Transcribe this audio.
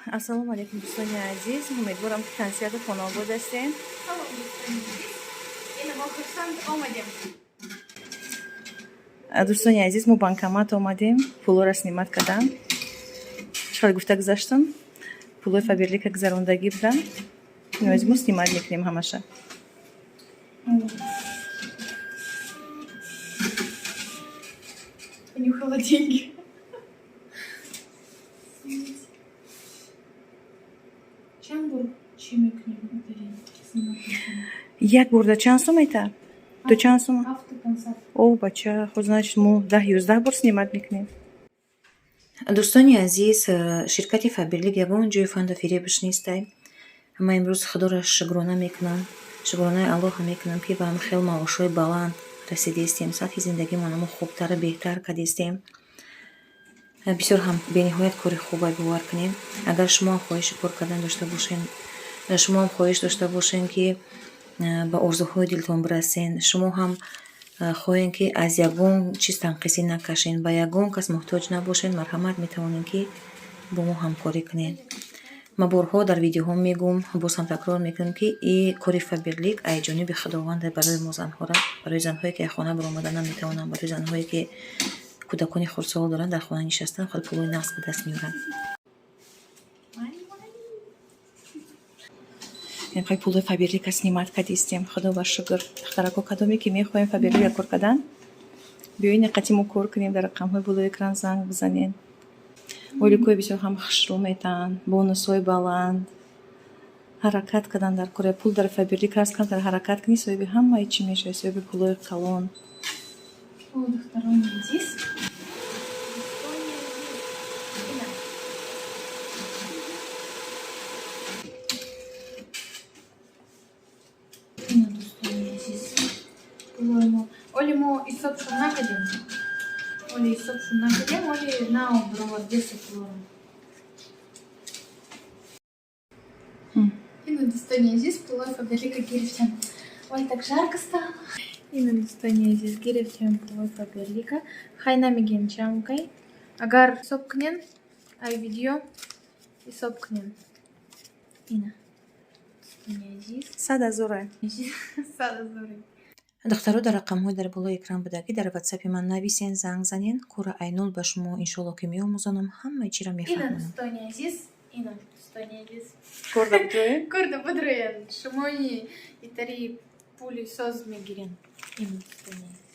Ассалому алайкум, дӯстони азиз. Умедворам, ки тансиҳату хонаобод ҳастем. Салом, дӯстони азиз. Ина мо хурсанд омадем. Дӯстони азиз, мо банкомат омадем, пулоро снимать кардан. Чӣ қадр гуфта гузаштам, пулои Фаберлика гузарондагӣ будам. Иноз мо снимать мекунем ҳамаша. Понюхала деньги. Чанд бор чӣ мекунем? Снимать мекунем? Як борда чанд сум мета? То чанд сум? Ҳафту 500. О, бача, хо, значит, мо 10-11 бор снимать мекунем. Дӯстони азиз, ширкати Фаберлик ягон ҷои фанду фиребаш нестай. Ман имрӯз Худоро шукрона мекунам, шукронаи Аллоҳа мекунам, ки ба хел маошҳои баланд расидистем, сатҳи зиндагимон мо хубтару беҳтар кардистем. Бисёр ҳам бениҳоят кори хубе, бовар кунем. Агар шумо ҳам хоҳиши кор кардан дошта бошен, шумо ҳам хоҳиш дошта бошен, ки ба орзуҳои дилтон бирасен, шумо ҳам хоҳем, ки аз ягон чиз танқисӣ накашен, ба ягон кас муҳтоҷ набошен, марҳамат, метавонем, ки бо мо ҳамкорӣ кунед. Ман борҳо дар видеоҳо мегӯм, боз ҳам такрор мекунам, ки и кори Фаберлик аз ҷониби Худованд барои мо занҳора, барои занҳое, ки аз хона баромада наметавонанд, барои занҳое, ки кӯдакони хурдсол доранд, дар хона нишастан худ пулои нағз ба даст меоранд. Мехоҳи пулои Фаберлика снимать кардистем, Худо ба шукр. Духтарако, кадоме ки мехоҳем Фаберлика кор кардан, биёед, қати мо кор кунем, дар рақамҳои болои экран занг бизанед. Ойликҳои бисёр ҳам хушрӯ метаҳанд, бонусҳои баланд. Ҳаракат кардан дар кора, пул дар Фаберлик ҳаст, камтар ҳаракат кунӣ, соҳиби ҳамаи чӣ мешавӣ, соҳиби пулои калон. О, духтарони азиз. Дӯстони азиз. Ина. Ина, дӯстони азиз. Пулои мо. Оли мо ҳисобшон накардем. Оли ҳисобшон накардем, оли нав бировардеса пулоро. Ина, дӯстони азиз, пулои Фаберлика гирифтем. Ой, так жарко стало. Ина, дӯстони азиз, гирифтем пулои Фаберлика. Хай, намегем чамкай. Агар ҳисоб кунен, ай видео ҳисоб кунен. Ина. Дӯстони азиз. 100 ҳазора. 100 ҳазоре. Духтаро, дар рақамҳои дар болои экран будагӣ дар ватсапи ман нависен, занг занен. Кора айнол ба шумо иншолло ки меомӯзонам, ҳамаи чиро Ина, мефаҳмонам. дӯстони азиз, ина, дӯстони азиз. Корда будроем? Корда будроен. Шумои итари пули соз мегирен. Ина, дӯстони азиз.